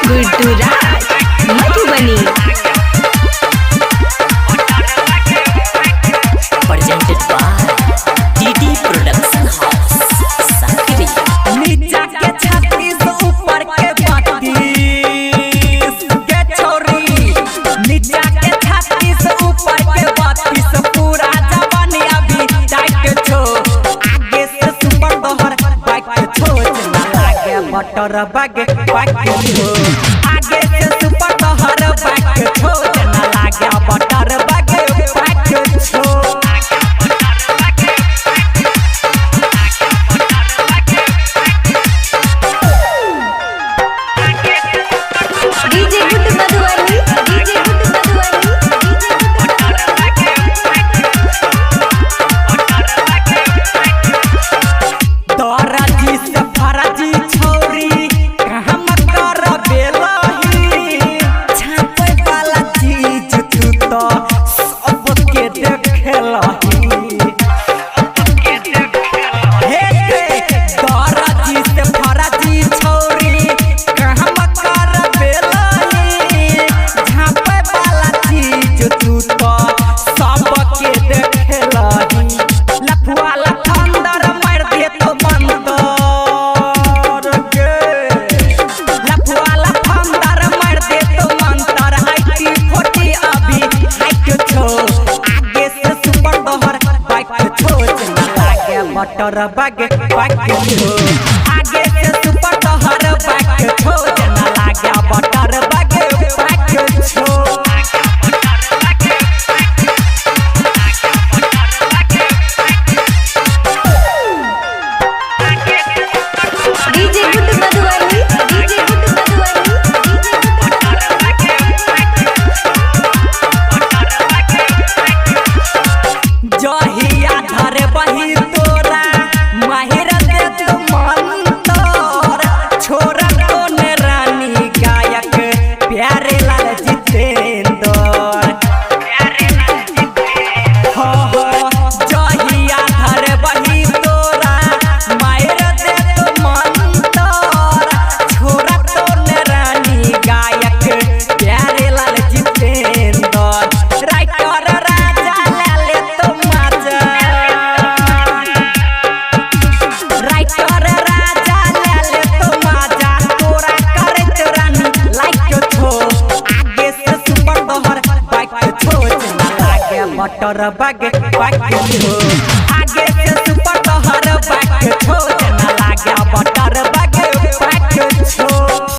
Guddu Raj Madhubani. Presented by DD Production House, Sakri. नीचा के 36 ऊपर के 32 के छोरी, नीचा के 36 ऊपर के 32, पूरा जवानी अभी टाइट छो। आगे से सुपर तोहर बाइक छो, ना लागे बटर बैग बाइक छो। आगे से सुपर तोहर बाइक छो, ना लागे बटर बैग बाइक छो। DJ Guddu Madhubani, DJ Guddu Madhubani, DJ Guddu. Darazi से फराजी छौरी काम कर बेलही, छापे वाला चीज तू तो सबके देखेलही। हे गे, दराजी से फराजी छौरी काम कर बेलही, छापे वाला चीज तू तो सबके देखेलही। लफुआ लफंदर मार दे तो मंतर गे, लफुआ लफंदर मार दे तो मंतर। IT 40 अभी हाइट छो, आगे से सुपर तोहर बाइक छो, ना लागे बटर बैग बाइक छो। आगे से सुपर तोहर बाइक छो, ना लागे बटर बैग बाइक छो। DJ Guddu Madhubani, DJ Guddu Madhubani, DJ Guddu. जहिया धरे बही तोरा माहिर दे तू मंतर, छोरा कोन रानी गायक प्यारे लाल जितेंद्र। हो हो, जहिया धरे बही तोरा माहिर दे तू मंतर, छोरा कोन रानी गायक प्यारे लाल जितेंद्र। राइटर राजा लाले तो मजा, राइटर राजा लाले तो मजा, तोरा करत रानी लाइक छो। आगे से सुपर तोहर बाइक छो, ना लागे बटर बैग बाइक छो। आगे से सुपर तोहर बाइक छो।